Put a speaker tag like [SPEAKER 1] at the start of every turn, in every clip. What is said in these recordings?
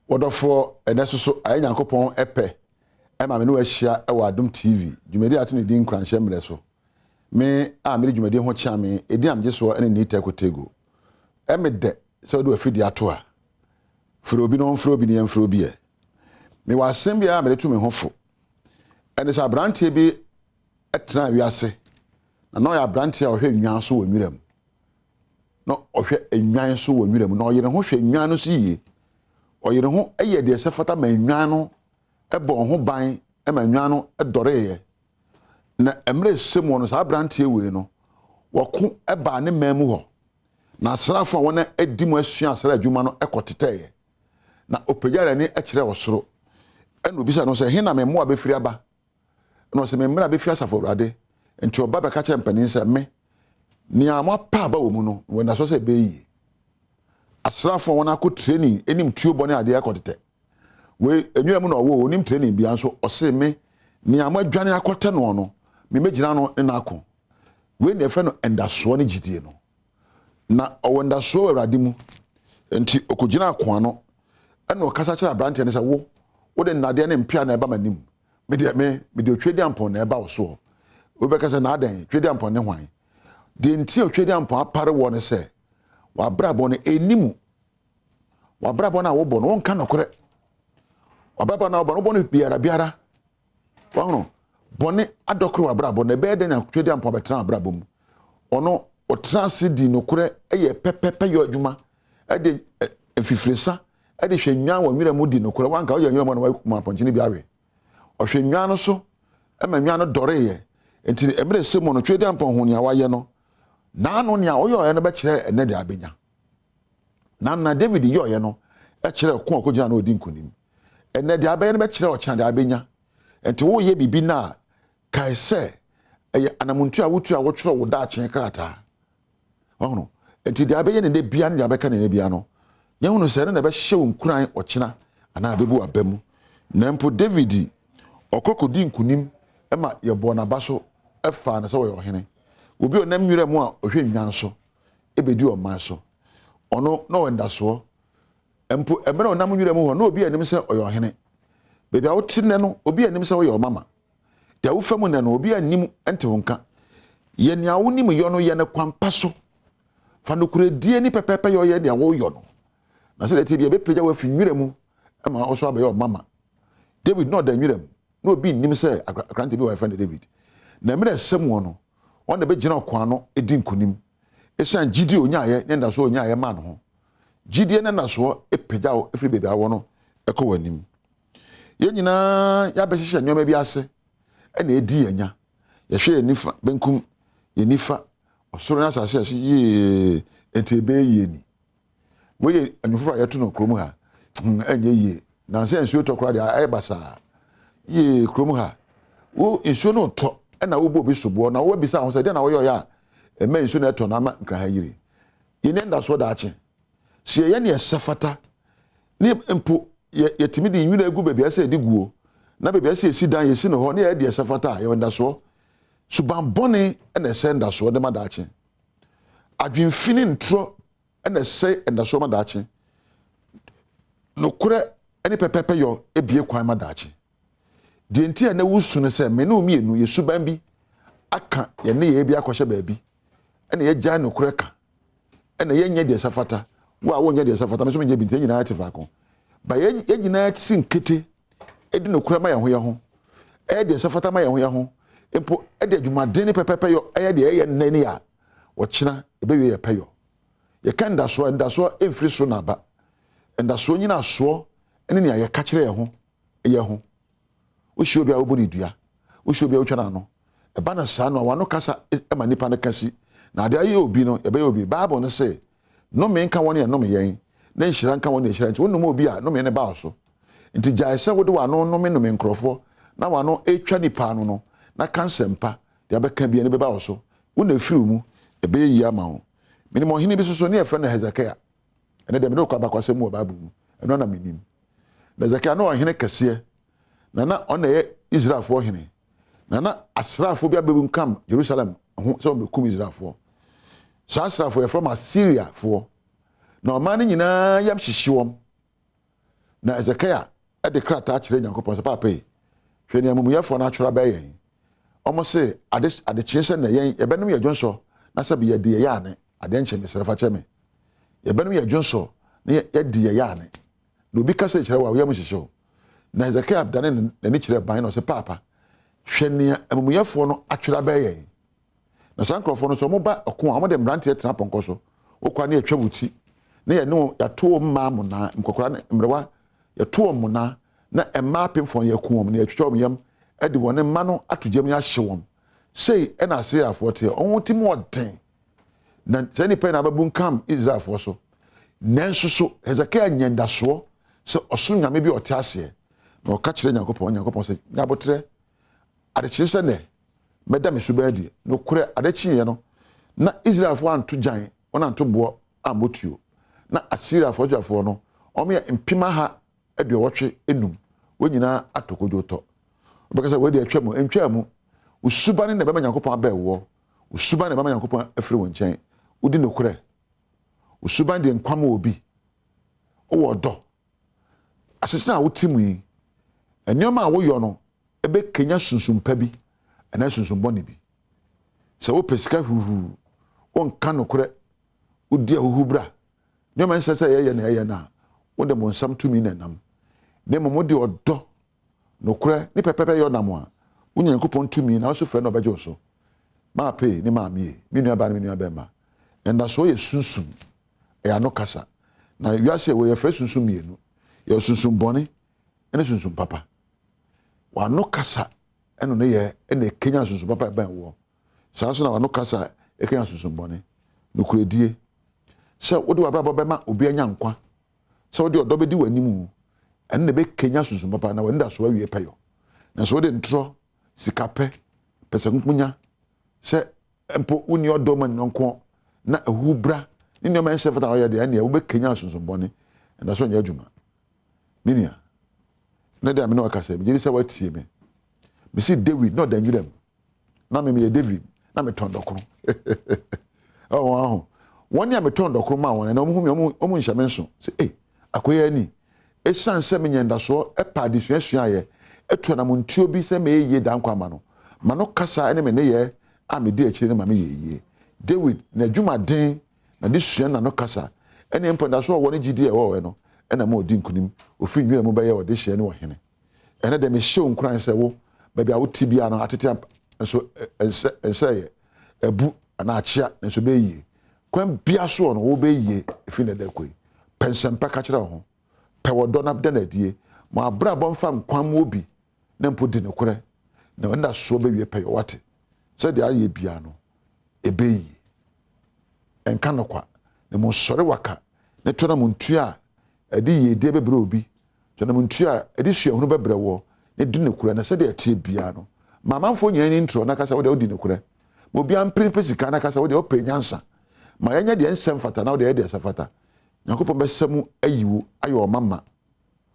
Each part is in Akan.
[SPEAKER 1] Wɔdɔfoɔ, ɛnɛ nso so ayɛ Nyankopɔn pɛ ma me ne wo ahyia wɔ Adom TV, dwumadi a ato ne din Nkuranhyɛ Mmerɛ so. Me a mede dwumadi ho kyea me, edin a megye soɔ ne Nita Kotego. Ɛme dɛ sɛ wode w'afidie ato ha. Frɛ obi na ɔmfrɛ obi na yɛmfrɛ obi ɛ. Mewɔ asɛm bi a mede to me ho fo. Ɛne sɛ aberanteɛ bi tenaa wiase, na na ɔyɛ aberanteɛ a ɔhwɛ nnwan so wɔ nwura mu. Na ɔhwɛ nnwan so wɔ nwura mu, na ɔyere ho hwɛ nnwan no so yie. Ɔyere ho yɛ deɛ ɛsɛ fata ma nnwan no bɔ ho ban ma nnwan no dɔreeɛ. Na mmerɛ ɛsɛ mu no, saa aberanteɛ wei no, wɔko baa ne man mu hɔ. Na asraafoɔ a wɔn adi mu asua asra adwuma no kɔtetɛeɛ. Na ɔpagyaa n'ani kyerɛɛ ɔsoro, ɛna ɔbisaa no sɛ, He na me mmoa bɛfiri aba? Ɛna ɔse, Me mmara bɛfiri Asafo Awurade. Nti ɔba bɛka kyerɛɛ mpanin sɛ, Me, nea moapa aba wɔ mu no, mewɔ anidasoɔ sɛ ɛbɛyɛ yie. Asraafoɔ a wɔn akɔ training nim tuo bɔ ne adeɛ akɔtetɛ. Wei, nwura mu na ɔwɔ, ɔnim training bia nso, ɔse, Me, nea moadwane akɔtɛ noɔ no, me mɛgyina ano ne no ako. Wei na yɛfrɛ no ndasoɔ ne gyidie no. Na ɔwɔ ndasoɔ wɔ Awurade mu. Nti ɔkɔgyina ako ano, ɛna ɔkasa kyerɛ aberanteɛ no sɛ, Wo, wode nnadeɛ ne mpea na ɛba m'anim. Me deɛ, me, mede otwedeampɔn na ɛba wo soɔ. Wobɛka sɛ, na adɛn? Twedeampɔn ne hwan? Deɛ nti a otwedeampɔn apare woɔ ne sɛ, w'abrabɔ no ɛnni mu. W'abrabɔ no a wobɔ no, wonka nokorɛ. W'abrabɔ no a wobɔ no, wobɔ no biara biara. Wahono? Bɔne adɔkoro w'abrabɔ na ɛbɛyɛ dɛn na Twedeampɔn bɛtena w'abrabɔ mu? Ɔno, ɔtena ase di nokorɛ, yɛ pɛpɛpɛ yɔ adwuma, de mfifiresa, de hwɛ nnwan wɔ nwura mu di nokorɛ. Wanka woyɛ nwura mu na wakum apɔnkye no bi awe. Ɔhwɛ nnwan no so ma nnwan no dɔreeɛ. Nti mmerɛ ɛsɛ mu no, Twedeampɔn hu nea wayɛ no. Naano nea ɔyɔeɛ no bɛkyerɛ ɛnɛ deɛ abɛnya. Na na David yɔeɛ no kyerɛ ɔko a ɔkɔgyina na ɔdi nkonim. Ɛnnɛ deɛ abɛyɛ no bɛkyerɛ ɔkyena deɛ abɛnya. Nti woreyɛ biribi no a, kae sɛ ɛyɛ anamontuo a wotu a wotwerɛ wo daakye krataa. Wahono? Nti deɛ abɛyɛ ne nnɛ bia ne deɛ abɛka ne nnɛ bia no, yɛhunu sɛ ɛno na ɛbɛhyɛ wo nkuran ɔkyena anaa ɛbɛbu w'aba mu. Na mpo David, ɔkɔ kɔdi nkonim ma yɛbɔɔ n'aba so faa no sɛ ɔyɛ ɔhene. Obi a ɔnam nwura mu a ɔhwɛ nnwan so bɛdi ɔman so. Ɔno, na ɔwɔ anidasoɔ. Mpo mmerɛ a ɔnam nwura mu hɔ, na obi anim sɛ ɔyɛ ɔhene. Baabi a wote nnɛ no, obi anim sɛ woyɛ ɔmama. Deɛ wofa mu nnɛ no, obi anim nte wo nka. Yɛ nea wonim yɔ no, yɛ no kwan pa so. Fa nokorɛdie ne pɛpɛɛpɛ yɔ yɛ nea woreyɔ no. Na sɛdeɛ ɛteɛ biara, ɛbɛpagya wo afi nwura mu ma wo nso abɛyɛ ɔmama. David, na ɔda nwura mu. Na obi nnim sɛ aberante bi wɔ hɔ a yɛfrɛ no David. Na mmerɛ a ɛsɛ muɔ no, ɔno na ɛbɛgyina ɔko ano di nkonim. Ɛsiane gyidie a ɔnyaeɛ ne anidasoɔ a ɔnyaeɛ maa ne ho. Gyidie ne anidasoɔ pagya wo firi baabi a wowɔ no kɔ w'anim. Yɛn nyinaa yɛabɛhyehyɛ nneɛma bi ase na ɛdi yɛn nya. Yɛhwɛ yɛn nifa, benkum, yɛn nifa, ɔsoro ne asase ase yie, enti ɛbɛyɛ yie ni. Wei yɛ nnwom foforɔ a yɛto no kurom ha. Hmm, ɛnyɛ yie. Nansa nsuo tɔ koraa deɛ ayɛ basaa. Yie kurom ha. Wo nsuo no tɔ ɛna wobɔ obi soboɔ na wobisa ho sɛ deɛ na woyɛ ɔyɛ a ɛma nsuo no ɛtɔ na ama nkran ha yiri. Yɛn ani daakye. Sɛ yɛyɛ ne ɛsɛ fata ne mpo yɛtumi de nwura gu baabi a ɛsɛ yɛde guo na baabi a ɛsɛ yɛsi dan yɛsi no hɔ ne yɛyɛ deɛ ɛsɛ fata a yɛwɔ ndasoɔ. Suban bɔne na ɛsɛ ndasoɔ de ma daakye. Adwemfi ne ntorɔ na ɛsɛe anidasoɔ ma daakye. Nokorɛ ne pɛpɛɛpɛyɔ bue kwan ma daakye. Deɛ nti a na wosu ne sɛ me ne wo mmienu yɛ suban bi aka yɛn nneyɛeɛ bi akɔhyɛ baabi ɛna yɛgyae nokorɛ ka ɛna yɛnyɛ deɛ ɛsɛ fata. Wo a wonyɛ deɛ ɛsɛ fata, me nso menyɛ bi nti yɛn nyinaa te faako. Ba yɛn nyinaa si nkete di nokorɛ ma yɛn ho yɛn ho, ɛyɛ deɛ ɛsɛ fata ma yɛn ho yɛn ho, mpo ɛde adwumaden ne pɛpɛɛpɛyɔ ɛyɛ deɛ ɛyɛ nnɛ ni a, ɔkyena ɛbɛwie yɛ pɛyɔ. Yɛka ndasoɔ a, ndasoɔ mfiri soro na aba. Ndasoɔ nyinasoɔ ne nea yɛka kyerɛ yɛn ho yɛ ho. Wohyia obi a wobɔ ne dua, wohyia obi a wotwa n'ano. Ɛba no saa no a, w'ano kasa ma nipa no ka si. Na ade ayɛ obi no, yɛbɛyɛ obi. Bible no se, Nnome nka wɔn a ɛnome yɛn, na nhyira nka wɔn a ɛhyira yɛn. Nti wonome obi a, nnome no ba wo so. Nti gyae sɛ wode w'ano nomenome nkurɔfoɔ na w'ano retwa nnipa ano no, na ka nsɛmpa. Deɛ abɛka biara, no bɛba wo so. Wo na ɛfiri wo mu, ɛbɛyɛ yie ama wo. Menim ɔhene bi nso so, ne yɛfrɛ no Hesekia. Ɛnɛ deɛ mede wo kɔ abakwasɛm mu wɔ Bible mu. Ɛno ara na menim. Na Hesekia na ɔhene kɛseɛ, na na ɔno na ɛyɛ Israelfoɔ hene. Na na asraafoɔ bi abɛbunkam Jerusalem ho sɛ wɔbɛkum Israelfoɔ. Saa asraafoɔ yɛfrɛ wɔn Asiriafoɔ. Na ɔman no nyinaa yam hyehye wɔn. Na Hesekia de krataa kyerɛɛ Nyankopɔn sɛ, Paapa yi, hwɛ nea amumuyɛfoɔ no atwerɛ abɛyɛ yɛn. Wɔn se, ade adekyee sɛ nnɛ yɛn yɛbɛnom yɛn dwonsɔ na sɛbe yɛadi yɛn yaane. Adeɛ nkye, mesrɛ fa kyɛ me. Yɛbɛnom yɛn dwonsɔ na yɛadi yɛn yaane. Na obi ka sei kyerɛ wo a, wo yam nhyehye wo. Na Hesekia danee n'ani kyerɛɛ ban na ɔse, Paapa, hwɛ nea amumuyɛfoɔ no atwerɛ abɛyɛ yɛn. Na saa nkurɔfoɔ no, sɛ wɔba ɔko a, wɔde mmeranteɛ tena apɔnkɔ so. Wokɔ a na yɛtwa wo ti, na yɛne wo yɛato wo mmaa monaa, nkɔkoraa ne mmerewa, yɛto wɔn monaa, na mmaa apemfoɔ no yɛku wɔn, na yɛtwitwa wɔn yam de wɔn mma no ato gya mu na yɛahye wɔn. Sei na Asiriafoɔ teɛ, wɔn ti mu ɔden. Na saa nnipa yi na abɛbunkam Israelfoɔ so. Nanso so Hesekia nya ndasoɔ sɛ ɔsom Nyame bi a ɔte aseɛ, na ɔka kyerɛ Nyankopɔn, Nyankopɔn sɛ, Nya aboterɛ, adekyee sɛ nnɛ, mɛda me suban adi. Nokorɛ, ade kyeeɛ no, na Israelfoɔ anto gyan, wɔn anto boɔ ammɔ tuo. Na Asiriafoɔ asogyafoɔ no, wɔyɛ mpemaha aduɔwɔtwe enum, wɔn nyinaa atɔ kodwotɔ. Wobɛka sɛ, wei deɛ atwa mu. Ɛntwaa mu. Wo suban na ɛbɛma Nyankopɔn abɛn woɔ. Wo suban na ɛbɛma Nyankopɔn afiri wo nkyɛn. Wodi nokorɛ. Wo suban de nkwa ma obi. Wowɔ ɔdɔ. Asetena a wote mu yi, nneɛma a woyɔ no bɛkanya sunsum pa bi anaa sunsum bɔne bi. Sɛ wopɛ sika huhuu, wonka nokorɛ, wodi ahuhubra, nneɛma ɛnsɛ sɛ yɛyɛ na ɛyɛ no a, wode bonsam tumi na ɛnam. Na mmom wode ɔdɔ, nokorɛ, ne pɛpɛpɛ yɔ nam a, wonya Nyankopɔn tumi na wosu frɛ no a ɔbɛgye wo so. Maapee ne maamee, me nuabaa ne me nuabɛrima, ɛndasoɔ yɛ sunsum, ɛyɛ ano kasa. Na wiase wɔ yɛfrɛ sunsum mmienu, yɛwɔ sunsum bɔne ne sunsum papa. W'ano kasa ɛno ne yɛ ɛna ɛkanyan sunsum papa ɛbɛn woɔ. Saa nso na w'ano kasa ɛkanyan sunsum bɔne. Nokorɛdie, sɛ wode w'abrabɔ bɛma obi anya nkwa, sɛ wode ɔdɔ bɛdi w'anim, ɛno na ɛbɛkanyan sunsum papa na w'anidasoɔ awie pɛyɔ. Nanso wode ntorɔ, sikapɛ, pɛsɛnkonya, sɛ mpo wonni ɔdɔ ma nyɔnko na ahuhubra ne nneɛma ɛnsɛ fata na ɔyɛ deɛ ɛnneɛ wobɛkanyan sunsum bɔne ɛna so nyɛ adwuma. Me nua, ne deɛ me ne ɔkasa yi, megye di sɛ woatie me. Mesi David na ɔda nwura mu. Na me meyɛ David na metɔn dɔkono. Ɛwɔ wɔn aho. Wɔn a metɔn dɔkono ma wɔn ɛna wɔn hu me wɔn wɔn nhyɛ me nso sɛ ei akoya ani. Esiane sɛ menya ndasoɔ ɛpa adesua suaeɛ ɛtu anamontuo bi sɛ mɛyɛ yie daa nkwa ama no. Ma no kasa ne me nneyɛɛ a medi akyire no ma meyɛ yie. Dawid, n'adwumaden N'adesua na no kasa, ɛne mpo anidaso a ɔwɔ ne gyidi a ɛwɔ hɔ no na ɛma ɔdi nkonim. Ofi nwura mu bɛyɛ ɔdehyeɛ ne ɔhene. Ɛnnɛ deɛ mehyɛ wo nkuran sɛ wo, baabi a wote biara no, atete nso nsɛ nsɛeɛ, abu anaa akyea, nanso ɛbɛyɛ yie. Kwan biara soɔ no, wobɛyɛ yie ɛfiri nnɛ da rekɔ yi. Pɛ nsɛmpa ka kyerɛ wo ho. Pɛ ɔdɔ na da no adie. Ma w'abrabɔ mfa nkwa mma obi na mpo di nokorɛ, na w'anidasoɔ bɛwie pɛyɛ. Woate? Sɛdeɛ ayɛ biara no, ɛbɛyɛ yie. Nka no kwa, na mmom sɔre waka ne tɔ nam ntua a ɛde yiedie bɛbrɛ obi, tɔ nam ntua a ɛde suahunu bɛbrɛ woɔ, na di nokorɛ, na sɛdeɛ ɛteɛ biara no, ma amanfoɔ nyinaa ani ntrɔ na ka sɛ wo deɛ wodi nokorɛ. Ma obiara mpere mpɛ sika na ka sɛ wo deɛ wopɛ nyansa. Ma yɛnyɛ deɛ ɛnsɛ mfata na wo deɛ yɛ deɛ ɛsɛ fata. Nyankopɔn bɛsa mu ayi wo ayɛ ɔmamma.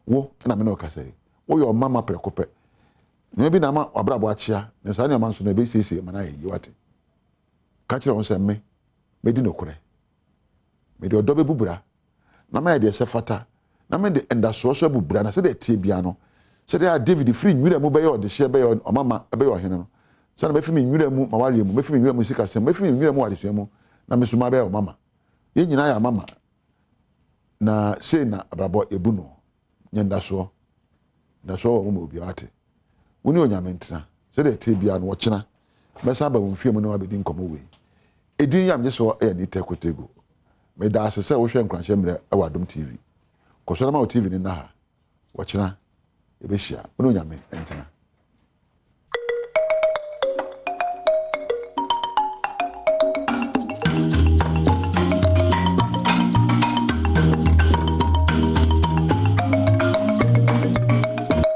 [SPEAKER 1] Wo na me ne wo kasa yi. Woyɛ ɔmamma prɛko pɛ. Nneɛma bi na ama w'abrabɔ akyea, na saa nneɛma nso no ɛbɛsiesie ma no ayɛ yie, wate? Ka kyerɛ wɔn sɛ, 'Me, mɛdi nokorɛ. Mede ɔdɔ bɛbu bra, na mayɛ deɛ ɛsɛ fata, na mede ndasoɔ nso abu bra, na sɛdeɛ ɛteɛ biara no, sɛdeɛ a Dawid firi nwura mu bɛyɛ ɔdehyeɛ, bɛyɛ ɔmamma, bɛyɛ ɔhene no, saa na mɛfiri me nwura mu m'awareɛ mu, mɛfiri me nwura mu sikasɛm mu, mɛfiri me nwura mu adesua mu, na me nso mabɛyɛ ɔmamma. Yɛn nyinaa yɛ amamma, na sei na abrabɔ yɛbu no. Nyɛ ndasoɔ. Ndasoɔ wɔ hɔ ma obiara, wate? Wo ne Onyame ntena. Sɛdeɛ ɛteɛ biara no, ɔkyena mɛsan aba wo mfie mu ne wo abɛdi nkɔmmɔ wei. Edin yi a megye soɔ yɛ Anita Kotego. Meda ase sɛ wohwɛ Nkuranhyɛ Mmerɛ wɔ Adom TV. Kɔ so na ma wo TV no nna ha. Ɔkyena yɛbɛhyia. Wo ne Onyame ntena.